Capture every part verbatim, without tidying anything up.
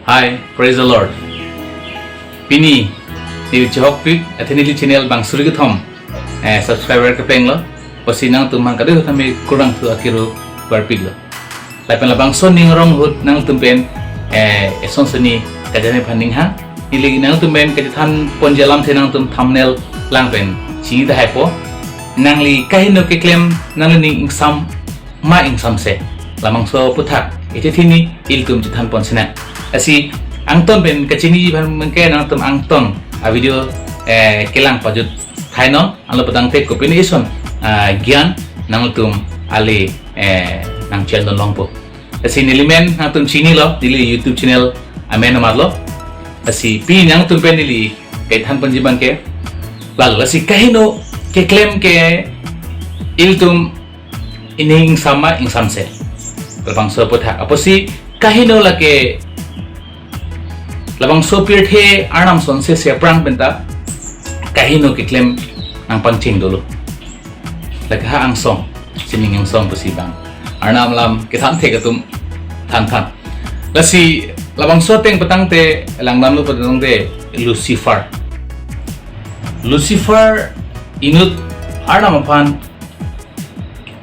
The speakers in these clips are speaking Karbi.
Hi, praise the Lord. Pini neli chehokpik athe neli channel bang suri kethom eh, subscriber kepeng lo. Apotsi nangtum mang kadokave tame kurvangthu akiro varpik lo. Lapen labangso ning arong ahut nangtum pen eh, eson soni kachethan aphan ning ha. Neli nangtum pen kachethan ponji alamthe nangtum thumbnail lang pen chini tahai po. Nangli kaheno keklem nangli ning ingsam ma ingsamse. Labangso aphuthak echethe ni ilitum chethan pon sinang. Lasi angton pen kachiniji aphan mengke nangtum angton a video eh, kelang pajut thai non, anlo putangte kopine eson ah, gyan nangtum ale eh, nang channel longpo. Lasi neli men nangtum chinilo, neli YouTube channel amen amat lo. Lasi pini nangtum pen neli kachethan ponji abangke lalu, lasi kaheno keklem ke ilitum ining ingsam ma ingsamse. Labangso aphuthak. Apotsi kaheno lake labangso pirthe arnam sonse se aphrang penta kaheno keklem nangpangcheng dolo. Lake ha angsong, sining angsong pusi bang arnam alam kethan thek atum thanthan. Lasi labangso ateng putangte langdamlo putangte Lucifer. Lucifer inut arnam aphan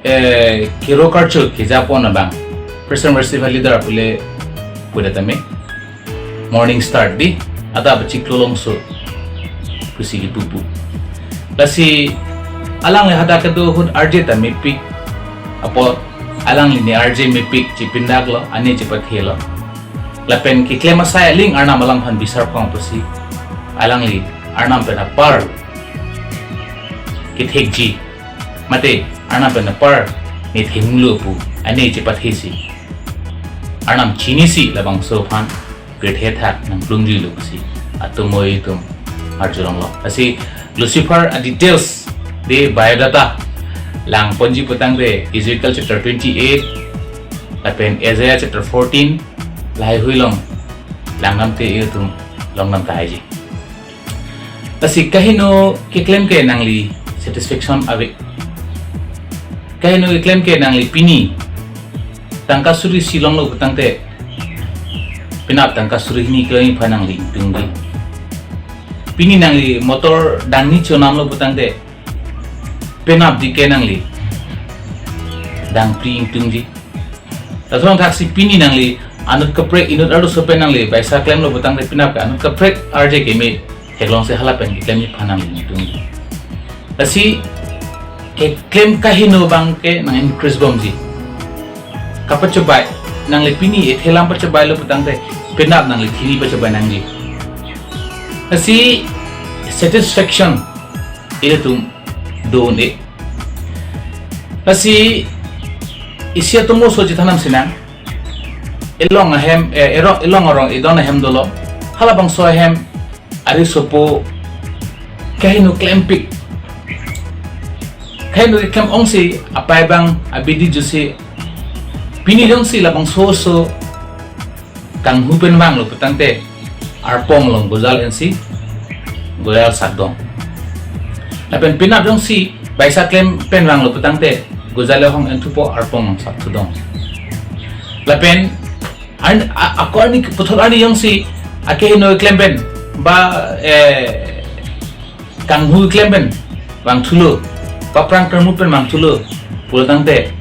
eh, kiro karcho keja pon abang Christian Worship Leader apule puda tame Morning Star di, ada bachiklo longso pusi kipupu. Lasi alangli hadak kedo ahut arje ta mepik, apot alangli ne arje mepik, chipindak lo, ane chipathe lo. Lapen keklem asai aling arnam alam aphan bisar kong pusi alangli arnam pen apar kethekji, mate arnam pen apar ne thenglo pu ane chipathe si, arnam chinisi labangso aphan pirthe athak nangplungjuilo pusi atomo itum arjulong lo. Lasi Lucifer a details de biodata lang ponji putangte Ezekiel chapter twenty-eight lapen Isaiah chapter fourteen lahai hui along langdamte itum longdam tahaiji. Lasi kaheno keklem ke nangli satisfaction ave. Kaheno keklem ke nangli pini tangka suri si longlo putangte penap tangka suri hini kilo iphan nangli ingtungji. Pini nangli motor dangni chonamlo putangte penap di ke nangli dangpri ingtungji. Lason thaksi pini nangli anut kaprek inut arloso pen nangli baisa klemlo putangte penap ke anut kaprek arje keme theklongsi hala pen keklemji aphan nangli ingtungji. Lasi keklem kaheno abangke nang increase bomji. Kapachobai, nangli pini ethe alam pachobailo putangte penap nangli thini pachobai nangji. Lasi satisfaction ilitum do un-e. Lasi isi atomo so chethan nam sinang. Elong ahem, eh, ero-, elong arong edon ahem dolo. Halabangso ahem ari sopo kaheno klempik. Kaheno klem ongsi apai abang abidi jusi pini jongsi labangso oso kanghu pen vanglo putangte arpong along gojal ensi gojal sakdong. Lapen penap jongsi baisa klem pen vanglo putangte gojal ahong enthupo, arpong along sakthudong. Lapen an-, a-, ako arni puthot arni jongsi akeheno klem pen ba, eh, kanghu klem pen vangthulo, paprang kermut pen vangthulo pulotangte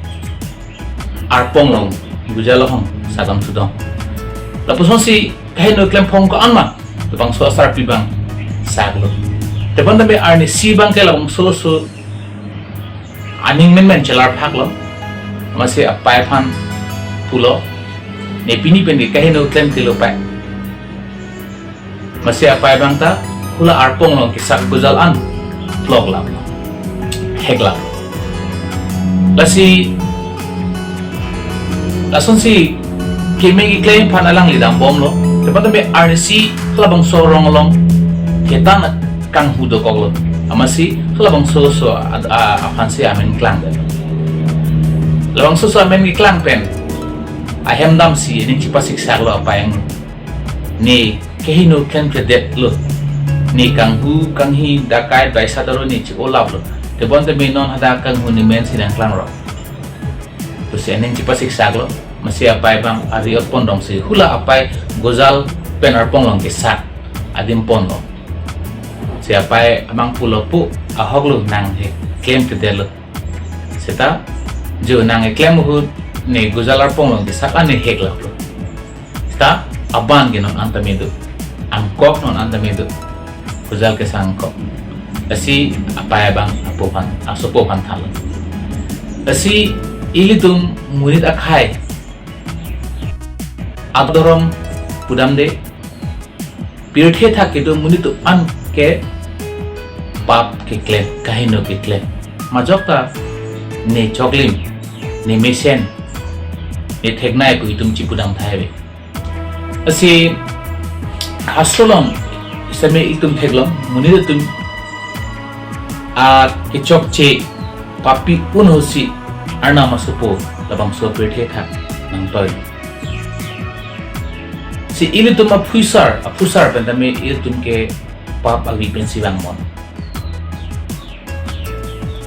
arpong along gojal ahong sakdam thudong. Lapusonsi kaheno klem phong ko-an ma labangso asarpi abang saklo. Tebon tame arnisi abangke labangso oso aning menmen chelar phaklo. Amatsi apai aphan pulo, ne pini pen ke kaheno klem kelo pai. Amatsi apai abang ta hula arpong along kesak gojal an plok laplo, hek laplo. Lasi lasonsi keme keklem aphan alangli dambomlo. Tebon tame arnisi halabangso arong along hetan kanghu dokoklo. Amatsi halabangso oso a-, a-, aphansi amen klang. Labangso oso amen keklang pen ahem damsi aning chipasiksaklo apai ang. Ne kaheno klemkledetlo. Ne kanghu, kanghi, dakai, baisa daro ne chi-olaplo. Tebon tame non hadak kanghu ne mensi nangklangrok pusi aning chipasiksaklo. Masi apai abang ari otpon dong si hula apai gojal pen arpong along kesak adim ponlo. Si apai abang pulo pu ahok lo nang he klem kedetlo. Seta jo nang he klem ahut ne gojal arpong along kesak ane hek lo. Seta aban ke non anta medo. Angkok non anta medo. Gojal kesak angkok. Lasi apai abang apo aphan, asopo aphan thanlo. Lasi ilitum monit akhei adhorom pudamde, pirthe athak kedo monit atum an ke pap keklem, kaheno keklem. Majok ta ne choklim, ne mesen, ne theknei pu itum chipudam thai ave. Lasi hastro along sitame itum theklong, monit atum akechokche papi un ahutsi Arnam asopo labangso pirthe athak nangtoi. Si ilitum aphusar, aphusar pen tame ilitum ke pap avi pensi vangnon.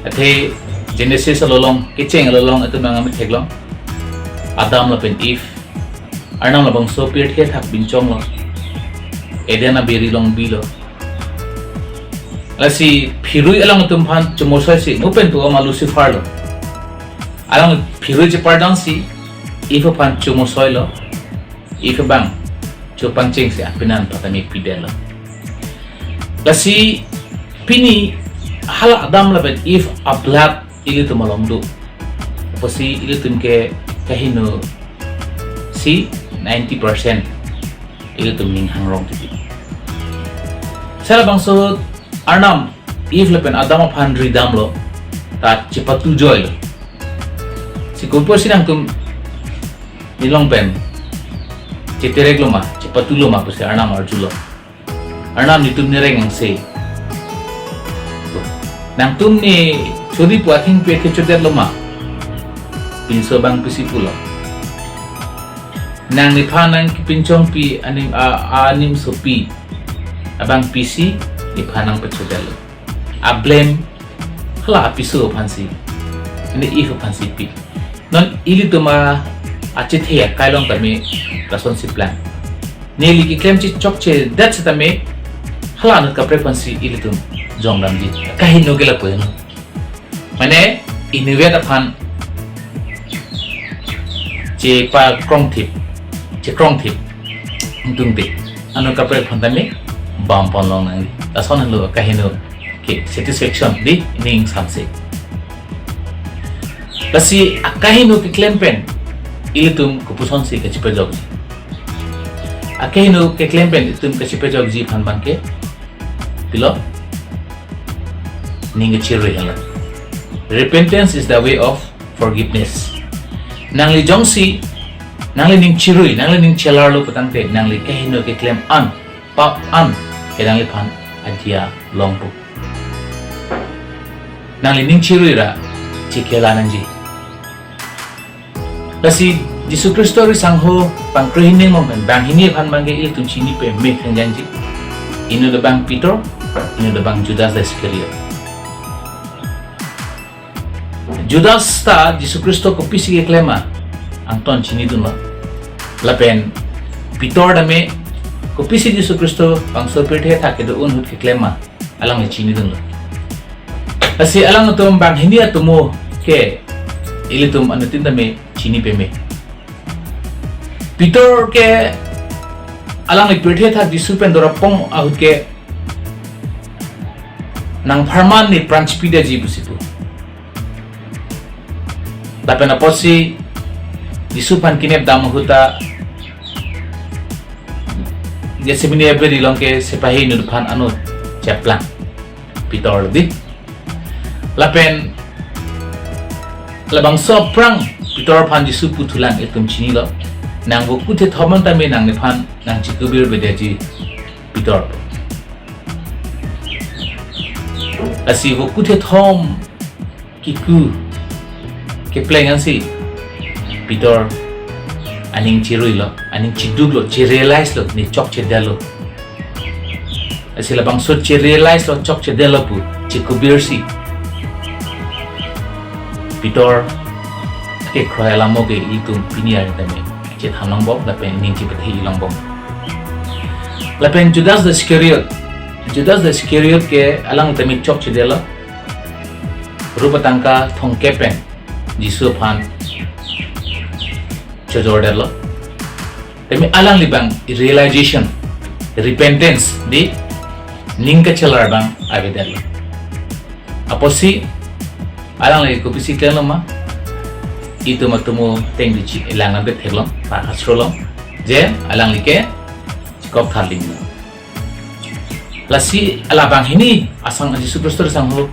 Athe Genesis along, kecheng along itum nangam theklong. Adam lapen Eve Arnam labangso pirthe athak binchonglo. Eden aberi along bilo. Lasi phirui alangtum aphan chomosoi si, mupen tu ama Lucifer lo. Alang phirui chepardang si, Eve aphan chomosoilo. Eve abang chopangcheng si apinan patami pidetlo. Lasi pini hala Adam lapen Eve a-blood ilitum along do. Apotsi ilitum ke kaheno si ninety percent ilitum ning hangrong titi. Si labangso Arnam Eve lapen Adam aphan ridamlo, ta chepatu joilo. Si kopi pusi nangtum nelong pen chetereklo ma, chepatulo ma pusi Arnam arjulo. Arnam, netum nereng angse. Nangtum ne chori pu athengpi ke chodetlo ma? Pinso abang pisi pulo. Nang nephan nangkepinchongpi anim, a, a-anim sopi abang pisi nephan nangpachodetlo. A-blame hala apiso aphansi, ane Eve aphansi pi. Non ilitum a, achethe akai along tame lasonsi plan. Neli keklem chechokchedet setame hala anut kaprek aphansi ilitum jongdamji. Kaheno ke lapu heno. Mane, inutvet aphan chepakrongthip, chekrongthip ingtungte. Anut kaprek aphan tame bam pon longnang. Lason henlo kaheno ke satisfaction di ning samse. Lasi akaheno keklem pen ilitum kopusonsi kachepajokji? Akaheno keklem pen ilitum kachepajokji aphan abang ke pilo, ning kachirui henlo. Repentance is the way of forgiveness. Nangli jongsi, nangli ning chirui, nangli ning chelarlo putangte, nangli kaheno keklem an, pap an, ke nangliphan adia longpo. Nangli ning chirui ra, chikela nangji. Lasi Jisu Khristo risangho pangkre hini mong pen banghini aphan abang ke ilitum chini peme khangjangji. Inut abang Peter, inut abang Judas Iskariot. Judas ta Jisu Khristo kopisi keklem ma, angton chinidunlo. Lapen Peter tame kopisi Jisu Khristo bangso pirthe athak kedo-un ahut keklem ma, alang chinidunlo. Lasi alangtum banghini atomo ke ilitum anuttin tame chini peme. Peter ke alangli pirthe athak Jisu pen dorapong ahut ke nangpharman ne pran chipidetji pusi pu. Lapen apotsi Jisu aphan kenep dam ahut ta Gethsemane aberi along ke sepahi inut aphan anut cheplang Peter lo di. Lapen labangso aphrang Peter aphan Jisu puthulang itum chinilo. Nang vo kuthe thom an tame nang nephan nangchikubir bedetji Peter. Lasi vo kuthe thom kiku kepleng ansi Peter aning chiruilo, aning chiduklo, chirealize lo, ne chokchedetlo. Lasi labangso chirealize lo, chokchedetlo pu chikubirsi Peter kekroi alam ke ilitum pini arni tame chethan longbom lapen ning chepathe-i longbom. Lapen Judas Iscariot, Judas Iscariot ke alang tame chokchedetlo. Rup atangka thomkep pen Jisu aphan chojordetlo. Tame alangli abang realization, repentance, di ning kachelar abang avedetlo. Apotsi alangli kopisi klemlo ma? Itum atomo teng di chi elang nang theklong, pa hasrolong. Je alangli ke chikok tharlinglo. Lasi ala banghini asang Jisu Khristo asangho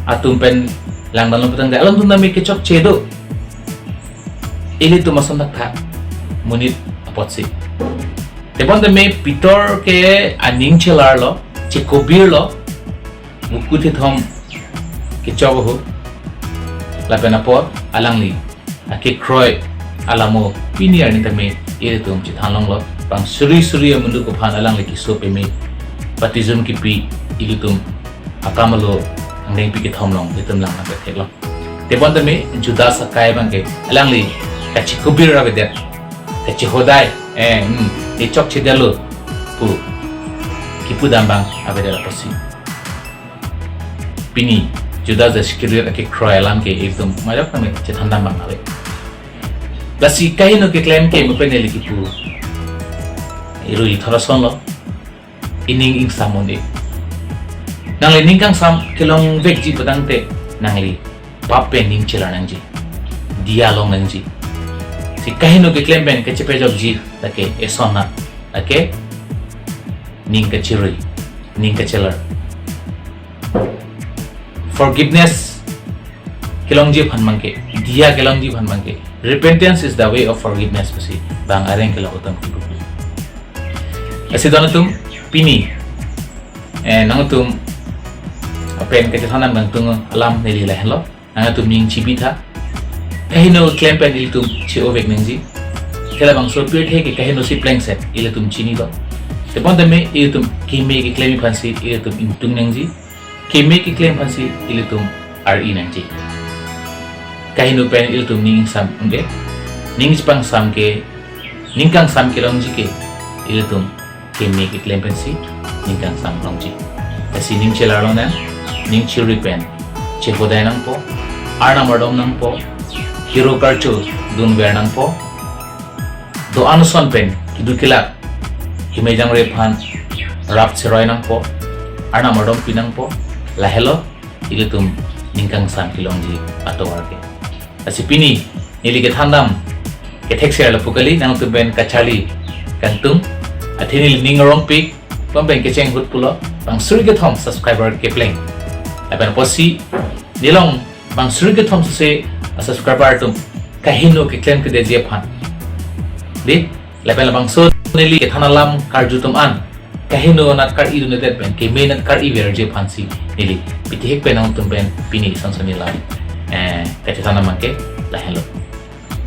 atum pen langdamlo putangte alangtum tame kechokche do. Ilitum ason thakthak monit apotsi. Tebon tame Peter ke aning chelarlo, chekobirlo, buku thethom kechok ho. Lapen apot alangli akekroi alamo pini arni tame ilitum chethan longlo. Bang suri suri amundu aphan alangli keso peme, baptism kepi, ilitum akam alo angdengpi kethom along ilitum lang nang theklong. Tebon tame Judas akai abang ke alangli kachekobir avedet, kachehodai, eh, hmm, ne chokchedetlo pu kipudam abang avedet apotsi pini Judas Iscariot akekroi alam ke ilitum majok tame chethan dam abang ave. Lasi kaheno keklem ke mo pen neli kipu irui thorasonlo, ining ingsam un-e. Nangli ning kangsam kelongvekji putangte nangli pap pen ning chelar nangji, diya long nangji. Si kaheno keklem pen kachepajokji lake eson na, lake ning kachirui, ning kachelar. Forgiveness kelongji aphan abang ke, diya kelongji aphan abang ke, repentance is the way of forgiveness pusi bang areng kelok atum kipu. Lasi don atum pini, eh, nangtum apen kachethan nangtung alam neli lahenlo. Nangtum ning chibitha. Kaheno klem pen ilitum che-ovek nangji. Ke labangso pirthe ke kaheno si plengset ilitum chinilo. Tebon tame ilitum keme keklem aphansi ilitum ingtung nangji. Keme keklem aphansi ilitum ar-i nangji. Kaheno pen ilitum ning ingsam un-e. Ning chepangsam ke, ning kangsam kelongji ke ilitum keme keklem pensi ning kangsam longji. Lasi ning chelar lonang, ning chirui pen chehodai nangpo, Arnam ardom nangpo, kiro karcho dunver nangpo, do-an ason pen keduk kelak, keme jangre aphan rap cheroi nangpo, Arnam ardompi nangpo, lahelo ilitum ning kangsam kelongji atovar ke. Lasi pini neli kethan dam kethekser lapu kali, nangtum pen kacharli kangtung, athe neli ning arongpik, pam pen kecheng ahut pulo, bang suri kethom subscriber kepleng. Lapen apotsi nelong bang suri kethom suse subscriber atum kaheno keklem kedetji aphan. Di, lapen labangso neli kethan alam karju atum an kaheno anat kar-idundedet pen keme anat kar-iverji aphansi neli pitihek pen nangtum pen pini son son neli lam, eh, kachethan abang ke lahenlo.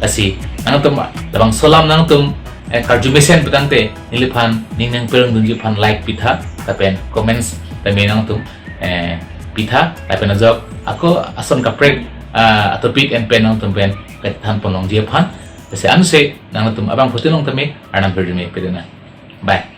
Lasi nangtum labangso alam nangtum, eh, karju mesen putangte neliphan ning nangperung dunji aphan like pitha, lapen comments tame nangtum, eh, pitha, lapen ajok ako ason kaprek, ah, topic en pen nangtum pen kachethan pon longji aphan. Lasi anse nangtum abangphutin along tame Arnam pirjime pedena. Bye.